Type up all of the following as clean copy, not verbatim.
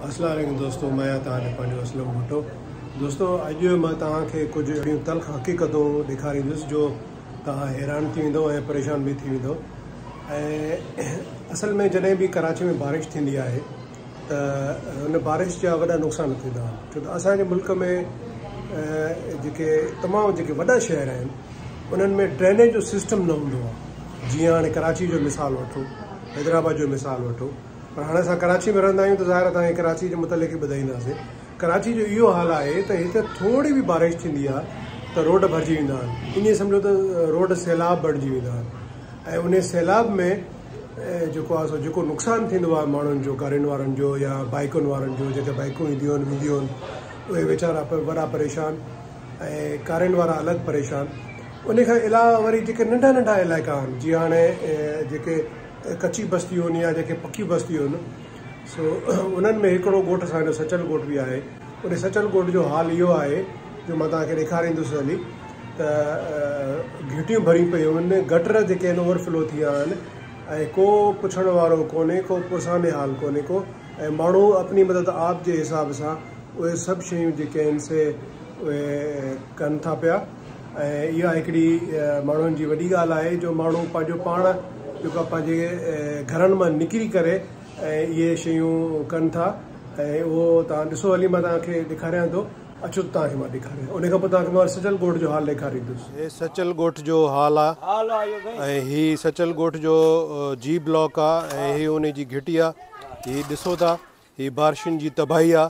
اسلام عليڪم دوستو مان آهيان توهان جو پنهنجو اسلم ڀٽو دوستو اڄ مان توهان کي ڪجهه اهڙيون تلخ حقيقتون ڏيکاريندس جو توهان حيران ٿي ويندو ۽ پريشان به ٿي ويندو ۽ اصل ۾ جڏهن به ڪراچي ۾ بارش ٿيندي آهي ته ان بارش جا وڏا نقصان ٿيندا آهن ڇو ته اسان جي ملڪ ۾ جيڪي تمام جيڪي وڏا شهر آهن انهن ۾ ڊرينيج جو سسٽم نه هوندو آهي جيئن هاڻي ڪراچي جو مثال وٺو حيدرآباد جو مثال وٺو پر هاڻي اسان ڪراچي ۾ رهندا آهيون ته ظاهر آهي توهان کي ڪراچي جي متعلق ئي ٻڌائينداسين. ڪراچي جو اهو حال آهي ته هتي ٿوري به بارش ٿيندي آهي ته روڊ ڀرجي ويندا آهن. ائين سمجهو ته روڊ سيلاب بڻجي ويندا آهن ۽ انهي سيلاب ۾ جيڪو آهي سو جيڪو نقصان ٿيندو آهي ماڻهن جو گاڏين وارن جو يا بائيڪن وارن جو جيڪي بائيڪون اينديون آهن وينديون آهن اهي ويچارا وڏا پريشان ۽ ڪارين وارا الڳ پريشان. انهي کان علاوه وري جيڪي ننڍا ننڍا علائقا آهن جيئن هاڻي جيڪي ڪچي بستيون آهن يا جيڪي پڪي بستيون آهن سو انهن ۾ هڪڙو ڳوٺ اسان جو سچل ڳوٺ به آهي ان سچل ڳوٺ جو حال اهو آهي جو مان توهان کي ڏيکاريندس هلي ته گهٽيون ڀريون پيون آهن گٽر جيڪي آهن اوور فلو ٿي ويا آهن ۽ ڪو پڇڻ وارو ڪونهي ڪو پرسان حال ڪونهي ڪو ۽ ماڻهو اپني مدد آپ جي حساب سان اهي سڀ شيون جيڪي آهن سي اهي ڪن ٿا پيا ۽ اها هڪڙي ماڻهن جي وڏي ڳالهه آهي جو ماڻهو پنهنجو پاڻ جيڪو آهي پنهنجي گهرن مان نڪري ڪري ۽ اهي شيون ڪن ٿا ۽ اهو توهان ڏسو هلي مان توهان کي ڏيکاريان ٿو اچو ته توهان کي مان ڏيکاريان ان کان پوء توهان کي مان سچل ڳوٺ جو حال ڏيکاريندس. هي سچل ڳوٺ جو حال آ ۽ هي سچل ڳوٺ جو جي بلاڪ آ ۽ هي ان جي گهٽي آ هي ڏسو ٿا هي بارشن جي تباهي آ.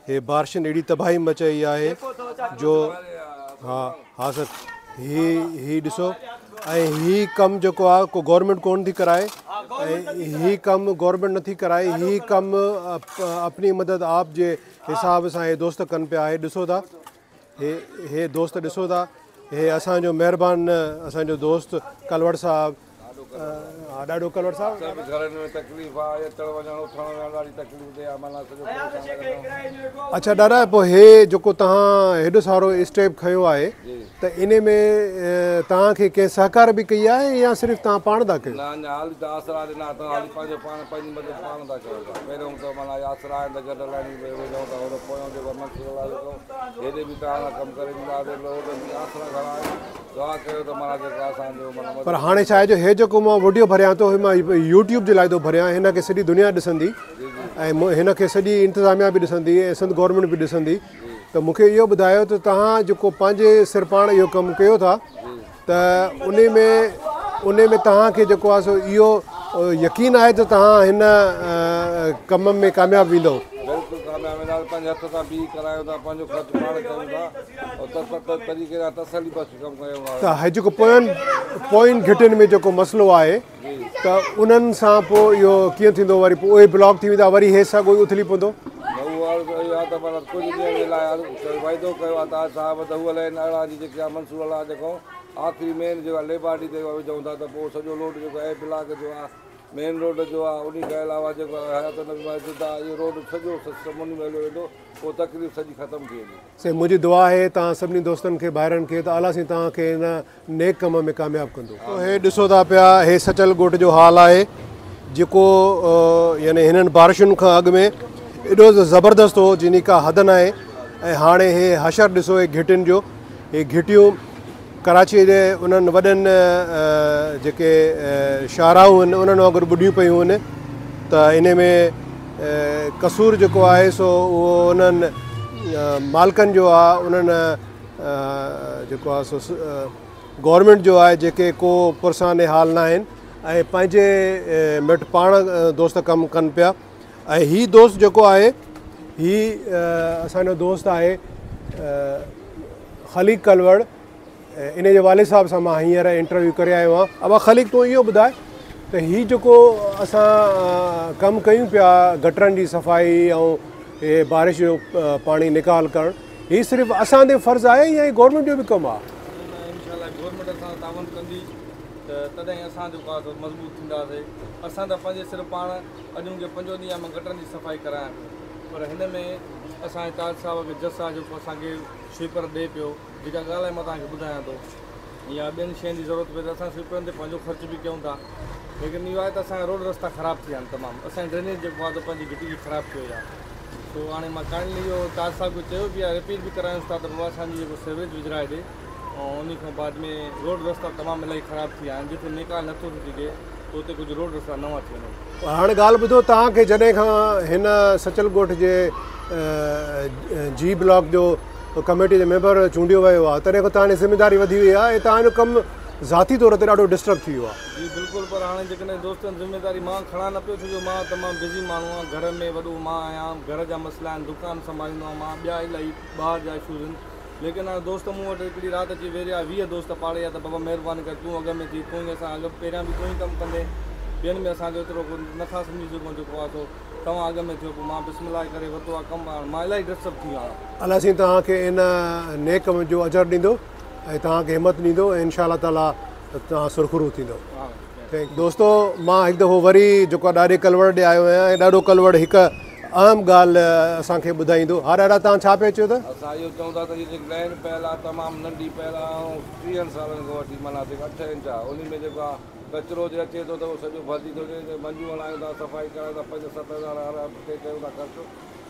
هي بارشن اهڙي تباهي مچائي آهي جو ها ها سر هي هي ڏسو ۽ هي ڪم جيڪو آ ڪو گورنمينٽ ڪون ٿي ڪرائي ۽ هي ڪم گورنمينٽ نٿي ڪرائي هي ڪم اپني مدد آپ جي حساب سان هي دوست ڪن پيا هي ڏسو ٿا هي هي دوست ڏسو ٿا هي اسان جو مهربان اسان جو دوست ڪلوڙ صاحب ها ڏاڏو ڪلوڙ صاحب. سڀ گهرن ۾ تڪليف آ اچڻ وڃڻ اٿڻ ويهڻ ڏاڍي تڪليف ٿئي آ معنيٰ سڄو پريشان لڳندو. اڇا ڏاڏا پوء هي جيڪو توهان هيڏو سارو اسٽيپ کنيو آهي ته انهي ۾ توهان کي ڪنهن سهڪار به ڪئي آهي يا صرف توهان پاڻ ٿا ڪيو؟ نه اڃا حالي ته آسرا ڏنا اٿئون حالي پنهنجو پاڻ پنهنجي مدد پاڻ ٿا ڪيون ٿا پهريون ته معنيٰ آسرا آهن ته گڏ لائني ۾ وجهون ٿا هوڏو پويون جيڪو منصور الله جيڪو هيڏي به توهان سان ڪم ڪري ڏينداسين هوڏي به آسرا گهڻا آهن. دعا ڪيو ته معنيٰ جيڪو اسان جو معنيٰ مدد پر هاڻي ڇا آهي جو هي جيڪو مان وڊيو ڀريان ٿو هي مان يوٽيوب جي لاء ٿو ڀريان هن کي سڄي دنيا ڏسندي ۽ هن کي سڄي انتظاميا به ڏسندي ۽ سنڌ گورنمينٽ به ڏسندي ته مون کي اهو ٻڌايو ته توهان جيڪو پنهنجي سر پاڻ اهو ڪم ڪيو ٿا ته انهي ۾ انهي ۾ توهان کي جيڪو آهي سو اهو يقين آهي ته توهان هن ڪم ۾ ڪامياب ويندؤ. بلڪل ڪامياب وينداسين پنهنجي هٿ سان بيهي ڪرايون ٿا پنهنجو خرچ پاڻ ڪيون ٿا. ته هي جيڪو پوين پوين گهٽين ۾ جيڪو مسئلو آهي ته انهن سان پوء اهو ڪيئن ٿيندو وري پوء اهي بلاڪ ٿي ويندا وري هي ساڳو ئي اٿلي پوندو. سائين منهنجي دعا آهي توهان سڀني دوستن کي ڀائرن کي ته الله سائين توهان کي هن نيڪ ڪم ۾ ڪامياب ڪندو. هي ڏسو ٿا پيا هي سچل ڳوٺ جو حال آهي جيڪو يعني هنن بارشن کان اڳ ۾ ايڏو زبردست هو جنهن جي ڪا حد ناهي ۽ هاڻي هي حشر ڏسو هي گهٽين جو هي گهٽيون ڪراچي جي انهن وڏن جيڪي شاهراهون آهن انهن وانگر ٻڏيون پيون آهن ته ان ۾ قصور جيڪو آهي سو اهو انهن مالڪن جو آهي انهن جيڪو آهي سو گورنمينٽ جو آهي جيڪي ڪو پرسان حال نه آهن ۽ پنهنجي مٽ پاڻ دوست ڪم ڪن پيا ۽ هي دوست جيڪو آهي هي اسان جو دوست آهي خليق ڪلوڙ ان جي والد صاحب سان مان هينئر انٽرويو ڪري آيو آهيان. ابا خليق تون اهو ٻڌاء ته هي جيڪو اسان ڪم ڪيون پيا گٽرن جي صفائي ۽ هي بارش جو پاڻي نيڪال ڪرڻ هي صرف اسان تي فرض آهي يا هي گورنمينٽ جو به ڪم آهي؟ نه انشاء الله گورنمينٽ اسان سان تعاون ڪندي ته تڏهن اسان جيڪو آهي سو مضبوط ٿينداسي اسان ته پنهنجي سر پاڻ اڄ مون کي پنجون ڏينهن آهي مان گٽرن جي صفائي ڪرايان پيو پر هن ۾ اسان جي تاج صاحب کي جس آهي جيڪو اسان کي سوئيپر ڏئي پيو جيڪا ڳالهه آهي مان توهان کي ٻڌايان ٿو. يا ٻين شين جي ضرورت پئي ته اسان سوئپرن تي پنهنجو خرچ به ڪيون ٿا. ليڪن اهو آهي ته اسان جا روڊ رستا خراب ٿي ويا آهن تمام. اسان جي ڊرينيج جيڪو آهي ته پنهنجي گهٽي جي خراب ٿي وئي آهي. سو هاڻي مان ڪائنڊلي اهو تاج صاحب کي چيو به آهي رپيل به ڪرايونس ٿا ته بابا اسان جي جيڪو سيوريج وجهرائي ڏي ۽ انهي کان بعد ۾ روڊ رستا تمام الاهي خراب ٿي ويا آهن جتي نيڪال نٿو ٿي سگهي ته اتي ڪجهه روڊ رستا نوان ٿي وڃن. هاڻ ڳالهه ٻڌو توهان کي جڏهن کان هن سچل ڳوٺ جي جي بلاڪ جو ڪميٽي جو ميمبر چونڊيو ويو آهي تڏهن کان توهان جي ذميداري وڌي وئي آهي ۽ توهان جو ڪم ذاتي طور تي ڏاڍو ڊسٽرب ٿي ويو آهي. جي بلڪل پر هاڻي جيڪڏهن دوستن ذميداري مان کڻان نه پيو ڇو جو مان تمام بزي ماڻهو آهيان گهر ۾ وڏو مان آهيان گهر جا مسئلا آهن دڪان سنڀاليندو آهيان مان ٻيا الاهي ٻاهر جا اشوز آهن ليڪن هاڻي دوست مون وٽ هڪڙي رات اچي ويهي رهيا 20 دوست پاڙي جا ته بابا مهرباني ڪر تون اڳ ۾ ٿي تون ئي اسان اڳ پهريان به تون ئي ڪم ڪندين ٻين ۾ اسان جو ايترو نٿا سمجهي سگهون جيڪو آهي سو توهان اڳ ۾ ٿيو پوء مان بسم الله ڪري ورتو آهي ڪم هاڻ مان الاهي ڊسٽرب ٿي ويو آهيان. الله سائين توهان کي ان نيڪ ڪم جو اجر ڏيندو ۽ توهان کي همت ڏيندو ۽ انشاء الله تعالي توهان سرخرو ٿيندو. Thank دوستو مان هڪ دفعو وري جيڪو آهي ڏاڏي ڪلوڙ ڏي آيو آهيان ۽ ڏاڏو ڪلوڙ هڪ اهم ڳالهه اسان کي ٻڌائيندو. ها ڏاڏا توهان ڇا پيا چئو ته؟ اسان اهو چئون ٿا ته هي جيڪي لائين پيل آهي تمام ننڍي پيل آهي ۽ 30 سالن کان وٺي معنيٰ جيڪا 8 انچ آهي انهي ۾ جيڪو آهي ڪچرو جي اچي ٿو ته اهو سڄو ڀرجي ٿو وڃي منجون هڻايون ٿا صفائي ڪرايون ٿا 5 7 هزار هر هفتي ڪيون ٿا خرچ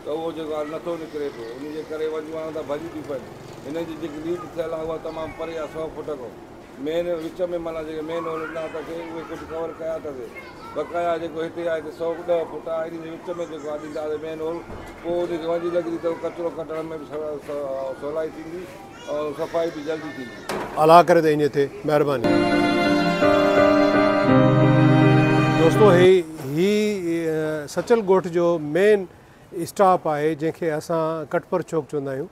ته اهو جيڪو آهي نٿو نڪري پيو انهي جي ڪري ونجون هڻون ٿا ڀڄي ٿيون پون هنن جي جيڪي ليڪ ٿيل آهي اها تمام پري آهي 100 فوٽ کان مين وچ ۾ معنيٰ جيڪي مين هول ڏنا اٿس اهي ڪجهه ڪور ڪيا اٿس بقايا جيڪو هتي آهي هتي 110 فوٽ آهي انهي جي وچ ۾ جيڪو آهي ڏينداسين مين هول پوء ان کي وڃي لڳندي ته ڪچرو ڪڍڻ ۾ به سولائي ٿيندي ۽ صفائي به جلدي ٿيندي. الله ڪري ته ائين ٿئي. مهرباني. دوستو هي هي سچل ڳوٺ جو مين اسٽاپ آهي جنهن کي اسان ڪٽپر چوڪ چوندا آهيون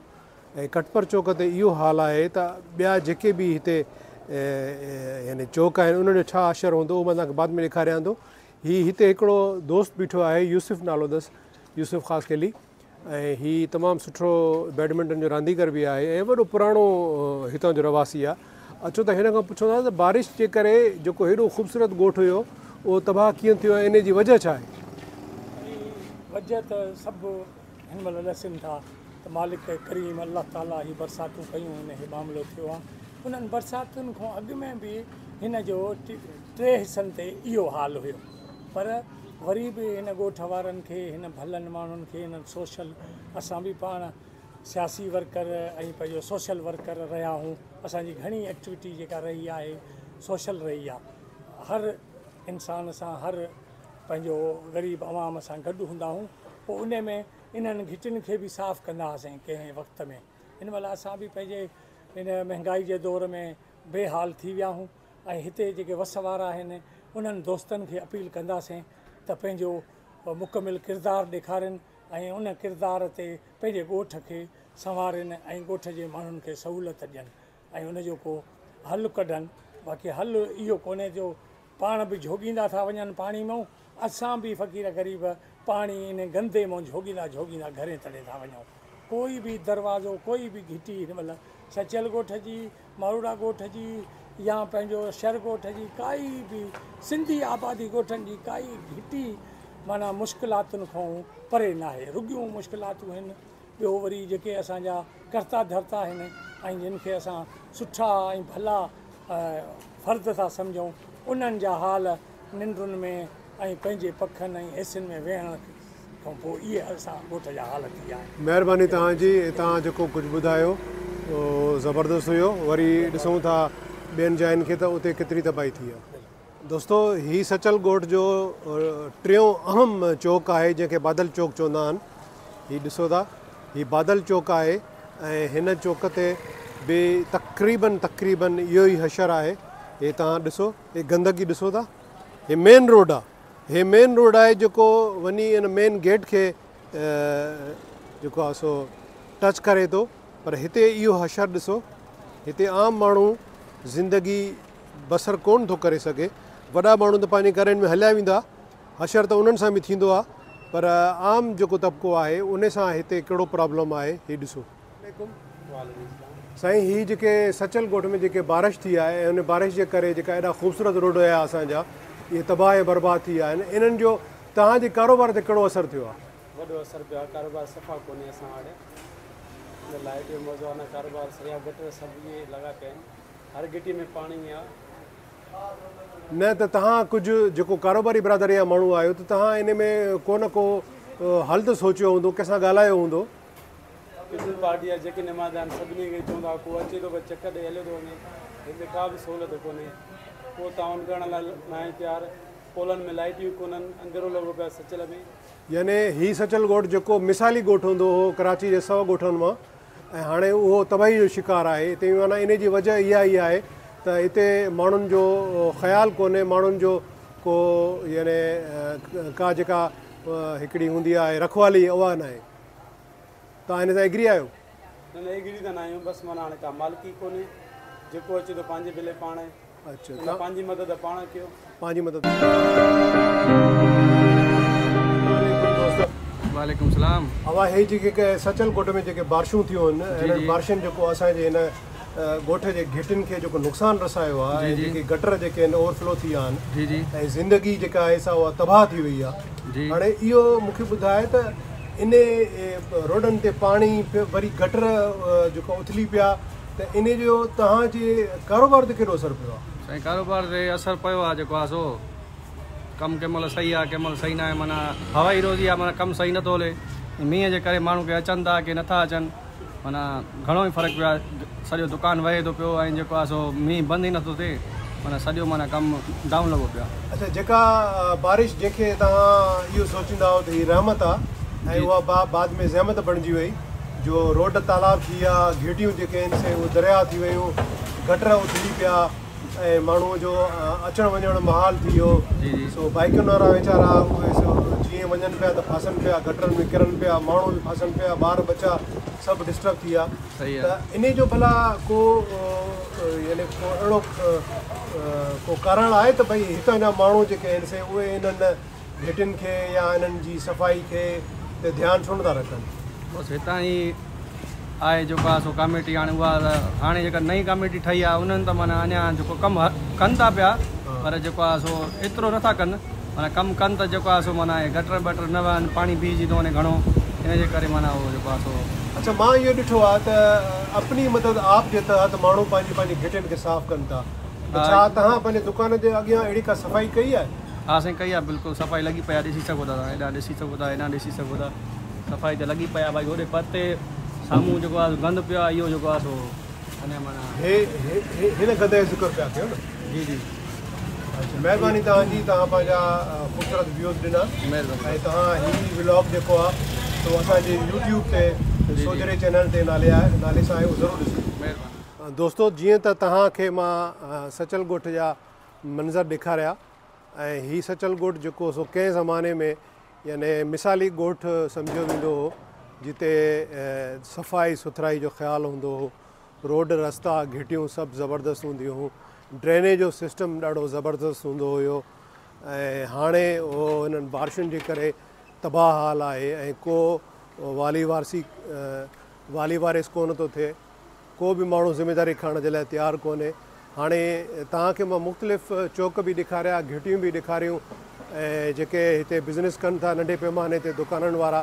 ۽ ڪٽپر چوڪ تي اهو حال آهي ته ٻيا جيڪي به هتي يعني چوڪ آهن انهن جو ڇا حشر هوندو اهو مان توهان کي بعد ۾ ڏيکاريان ٿو. هي هتي هڪڙو دوست بيٺو آهي يوسف نالو اٿس يوسف خاصخيلي ۽ هي تمام سٺو بيڊمنٽن جو رانديگر به آهي ۽ وڏو پراڻو هتان جو رهواسي آهي. اچو ته هن کان پڇون ٿا ته بارش جي ڪري جيڪو هيڏو خوبصورت ڳوٺ هيو اهو تباهه ڪيئن ٿيو ۽ ان جي وجه ڇا آهي؟ وجه ته سڀ هن مهل ڏسن ٿا ته مالڪ ڪريم الله تعاليٰ هي برساتون ڪيون آهن هي معاملو ٿيو آهي انهن برساتن کان اڳ ۾ به هن جو 3 حصن تي اهو حال هيو پر وري به هن ڳوٺ وارن کي هن ڀلن ماڻهن کي هنن سوشل اسان به پاڻ سياسي ورڪر ۽ پنهنجو سوشل ورڪر رهيا آهيون اسان جي گهڻي ايڪٽيوٽي جيڪا رهي آهي سوشل رهي آهي هر انسان سان هر پنهنجو غريب عوام سان گڏ هوندا آهيون پوء ان ۾ انهن گهٽين کي به صاف ڪندا هئاسين ڪنهن وقت ۾ هن مهل اسان به پنهنجي ان مهنگائي جي دور ۾ بي حال ٿي ويا آهيون ۽ هتي جيڪي وس وارا آهن انهن دوستن کي اپيل ڪنداسين ته پنهنجو مڪمل ڪردار ڏيکارين ۽ ان ڪردار تي پنهنجي ڳوٺ کي سنوارين ۽ ڳوٺ جي ماڻهن کي سهولت ڏين ۽ ان جو ڪو حل ڪڍن. باقي حل اهو ڪونهي جو پاڻ به جهوڳيندا ٿا وڃن پاڻي مئون، اسان به فقير غريب پاڻي ان گندي مئون جهوڳيندا جهوڳيندا گهرين تڙي ٿا وڃون. ڪوئي به دروازو ڪوئي به گهٽي هن مهل سچل ڳوٺ جي، ماروئڙا ڳوٺ جي يا پنهنجو شھر ڳوٺ جي ڪائي به سنڌي آبادي ڳوٺن جي ڪائي گهٽي معنيٰ مشڪلاتن کان پري ناهي. رڳيون مشڪلاتون آهن. ٻيو وري جيڪي اسان جا ڪرتا ڌرتا آهن ۽ جن کي اسان سٺا ۽ ڀلا فرد ٿا سمجهون انهن جا حال ننڊن ۾ ۽ پنهنجي پکن ۽ ايسين ۾ ويهڻ کان پوء اهي اسان ڳوٺ جا حال ٿي ويا آهن. مهرباني توهان جي توهان جيڪو ڪجهه ٻڌايو اهو زبردست هيو وري ڏسون ٿا ٻين جاين کي ته اتي ڪيتري تباهي ٿي آهي. دوستو هي سچل ڳوٺ جو ٽيون اهم چوڪ آهي جنهن کي بادل چوڪ چوندا آهن. هي ڏسو ٿا هي بادل چوڪ آهي ۽ هن چوڪ تي به تقريبن تقريبن اهو ئي حشر آهي. هي توهان ڏسو هي گندگي ڏسو ٿا هي مين روڊ آهي هي مين روڊ آهي جيڪو وڃي ان مين گيٽ کي جيڪو آهي سو ٽچ ڪري ٿو پر هتي اهو حشر ڏسو هتي عام ماڻهو زندگي بسر ڪونه ٿو ڪري سگهي. وڏا ماڻهو ته پنهنجي گهرن ۾ هليا ويندا، حشر ته انهن سان به ٿيندو آهي پر عام جيڪو طبقو آهي ان سان هتي ڪهڙو پرابلم آهي هي ڏسو. سائين هي جيڪي سچل ڳوٺ ۾ جيڪي بارش ٿي آهي ۽ ان بارش جي ڪري جيڪا ايڏا خوبصورت روڊ هيا اسان جا اهي تباهه ۽ برباد ٿي ويا آهن انهن جو توهان جي ڪاروبار تي ڪهڙو اثر ٿيو آهي؟ وڏو اثر پيو آهي ڪاروبار صفا ڪونهي اسان وٽ نه لائٽ جو موضوع آهي نه ڪاروبار سڄا گٽر سڀ اهي لڳا پيا آهن. هر گهٽي ۾ پاڻي آ. نه ته توهان ڪجهه جيڪو ڪاروباري برادري جا ماڻهو آهيو ته توهان ان ۾ ڪو نه ڪو حل ته سوچيو هوندو ڪنهن سان ڳالهايو هوندو. پيپلز پارٽي جا جيڪي نمائندا آهن سڀني کي چوندا ڪو اچي ٿو بس چڪر ڏئي هليو ٿو وڃي هتي ڪا به سهولت ڪونهي ڪو تعاون ڪرڻ لاء ناهي تيار پولن ۾ لائٽيون ڪونهن انڌيرو لڳو پيو آهي سچل ۾. يعني هي سچل ڳوٺ جيڪو مثالي ڳوٺ هوندو هو ڪراچي جي سو ڳوٺن مان ۽ هاڻي اهو تباهي جو شڪار آهي اتي معنيٰ انهي جي وجه اها ئي آهي ته هتي ماڻهن جو خيال ڪونهي ماڻهن جو ڪو يعني ڪا جيڪا هڪڙي هوندي آهي رکوالي اها ناهي توهان هن سان ايگري آهيو؟ نه نه ايگري ته ناهيون بس معنيٰ هاڻي ڪا مالڪي ڪونهي جيڪو اچي ٿو پنهنجي بلي پاڻ اچھا ان پنهنجي مدد پاڻ ڪيو. پنهنجي مدد. وعليڪم السلام. اوهان هي جيڪي سچل ڳوٺ ۾ جيڪي بارشون ٿيون آهن انهن بارشن جيڪو اسان جي هن ڳوٺ جي گهٽين کي جيڪو نقصان رسايو آهي ۽ جيڪي گٽر جيڪي آهن اوور فلو ٿي ويا آهن ۽ زندگي جيڪا آهي سا اها تباهه ٿي وئي آهي هاڻي اهو مون کي ٻڌاء ته انهي روڊن تي پاڻي وري گٽر جيڪو اٿلي پيا ته انهي جو توهان جي ڪاروبار تي ڪيڏو اثر پيو آهي؟ سائين ڪاروبار تي اثر پيو آهي جيڪو آهي سو ڪم ڪنهن مهل صحيح آهي ڪنهن مهل صحيح ناهي معنيٰ هوائي روزي آهي معنيٰ ڪم صحيح نٿو هلي مينهن جي ڪري ماڻهو ڪي اچن ٿا ڪي نٿا اچن معنيٰ گهڻو ئي فرق پيو آهي سڄو دڪان وهي ٿو پيو ۽ جيڪو آهي سو مينهن بند ئي نٿو ٿئي معنيٰ سڄو معنيٰ ڪم ڊائون لڳو پيو آهي. اڇا جيڪا بارش جنهن کي توهان اهو سوچيندا هئو ته هي رحمت آهي ۽ اها بعد ۾ زحمت بڻجي وئي. جو روڊ تالاب ٿي ويا، گهٽيون جيڪي آهن سي اهي درياء ٿي ويون، گٽر اٿلي پيا ۽ ماڻهوء جو اچڻ وڃڻ محال ٿي ويو، سو بائيڪن وارا ويچارا اهي سو جيئن وڃن پيا ته ڦاسن پيا، گٽرن ۾ ڪرن پيا، ماڻهو به ڦاسن پيا، ٻار ٻچا سڀ ڊسٽرب ٿي ويا ته انهي جو ڀلا ڪو يعني ڪو اهڙو ڪو ڪارڻ آهي ته ڀئي هتان جا ماڻهو جيڪي آهن سي اهي انهن گهٽين کي يا انهن جي صفائي کي تي ڌيان ڇو نٿا رکن؟ بس هتان جي آهي جيڪو آهي سو ڪاميٽي هاڻي اها ته هاڻي جيڪا نئين ڪاميٽي ٺهي آهي انهن ته معنيٰ اڃا جيڪو ڪم ڪن ٿا پيا پر جيڪو آهي سو ايترو نٿا ڪن معنيٰ ڪم ڪن ته جيڪو آهي سو معنيٰ اهي گٽر ٻٽر نه وهن پاڻي بيهجي ٿو وڃي گهڻو ان جي ڪري معنيٰ اهو جيڪو آهي سو. اڇا مان اهو ڏٺو آهي ته اپني مدد آپ جي تحت ماڻهو پنهنجي پنهنجي گهٽين کي صاف ڪن ٿا ته ڇا توهان پنهنجي دڪان جي اڳيان اهڙي ڪا صفائي ڪئي آهي؟ ها سائين ڪئي آ بلڪل صفائي لڳي پئي آ ڏسي سگهو ٿا توهان هيڏانهن ڏسي سگهو ٿا هيڏانهن ڏسي سگهو ٿا صفائي ته لڳي پئي آ ڀائي هوڏي پرتي سامهون جيڪو آ گند پيو آ اهو جيڪو آ سو اڃا معنيٰ هي هي هن گند جو ذڪر پيا ڪيو نه. جي جي. اڇا مهرباني توهان جي توهان پنهنجا خوبصورت ويوز ڏنا مهرباني ۽ توهان هي ولاگ جيڪو آ سو اسان جي يوٽيوب تي سوجهري چينل تي نالي آهي نالي سان آهي اهو ضرور ڏسجو. مهرباني. دوستو جيئن ته توهان کي مان سچل ڳوٺ جا منظر ڏيکاريا ۽ هي سچل ڳوٺ جيڪو سو ڪنهن زماني ۾ يعني مثالي ڳوٺ سمجهيو ويندو هو جتي صفائي سٿرائي جو خيال هوندو هو روڊ رستا گهٽيون سڀ زبردست هونديون هيون ڊرينيج جو سسٽم ڏاڍو زبردست هوندو هيو ۽ هاڻي اهو هنن بارشن جي ڪري تباهه حال آهي ۽ ڪو والي وارثي والي وارث ڪونه ٿو ٿئي ڪو به ماڻهو ذميداري کڻڻ جي لاء تيار ڪونهي. هاڻي توهان کي مان مختلف چوڪ به ڏيکاريا، گهٽيون به ڏيکاريون ۽ جيڪي هتي بزنس ڪن ٿا ننڍي پيماني تي دڪانن وارا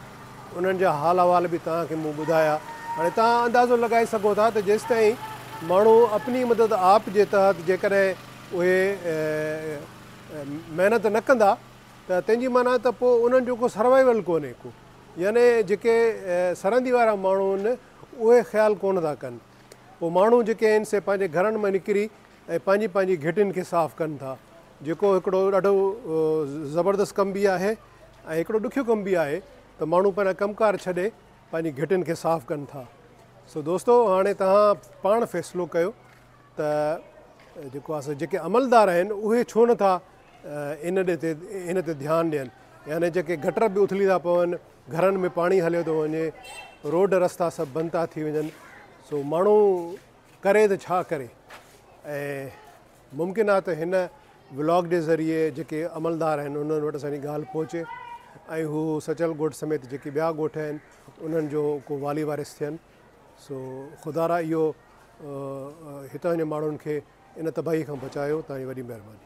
انهن جا حال احوال به توهان کي مون ٻڌايا. هاڻي توهان اندازو لڳائي سگهو ٿا ته جيستائين ماڻهو اپني مدد آپ جي تحت جيڪڏهن اهي محنت نه ڪندا ته تنهن جي معنيٰ ته پوء انهن جو ڪو سروائيول ڪونهي ڪو يعني جيڪي سرندي وارا ماڻهو آهن اهي خيال ڪونه ٿا ڪن. پوء ماڻهو جيڪي آهن سي پنهنجي گهرن مان نڪري ۽ پنهنجي پنهنجي گهٽين کي صاف ڪن ٿا، جيڪو هڪڙو ڏاڍو زبردست ڪم به آهي ۽ هڪڙو ڏکيو ڪم به آهي ته ماڻهو پنهنجا ڪم ڪار ڇڏي پنهنجي گهٽين کي صاف ڪن ٿا. سو دوستو هاڻي توهان پاڻ فيصلو ڪيو ته جيڪو آهي سو جيڪي عملدار آهن اهي ڇو نه ٿا ان ڏي تي ان تي ڌيان ڏين يعني جيڪي گٽر به اٿلي ٿا پون گهرن ۾ پاڻي هليو ٿو وڃي، روڊ رستا سڀ بند ٿا ٿي وڃن، سو ماڻهو ڪري ته ڇا ڪري ۽ ممڪن آهي ته هن ولاگ جي ذريعي جيڪي عملدار آهن انهن وٽ اسان جي ڳالهه پهچي ۽ هو سچل ڳوٺ سميت جيڪي ٻيا ڳوٺ آهن انهن جو ڪو والي وارث ٿين سو خدارا اهو هتان جي ماڻهن کي ان تباهي کان بچايو توهان جي وڏي مهرباني.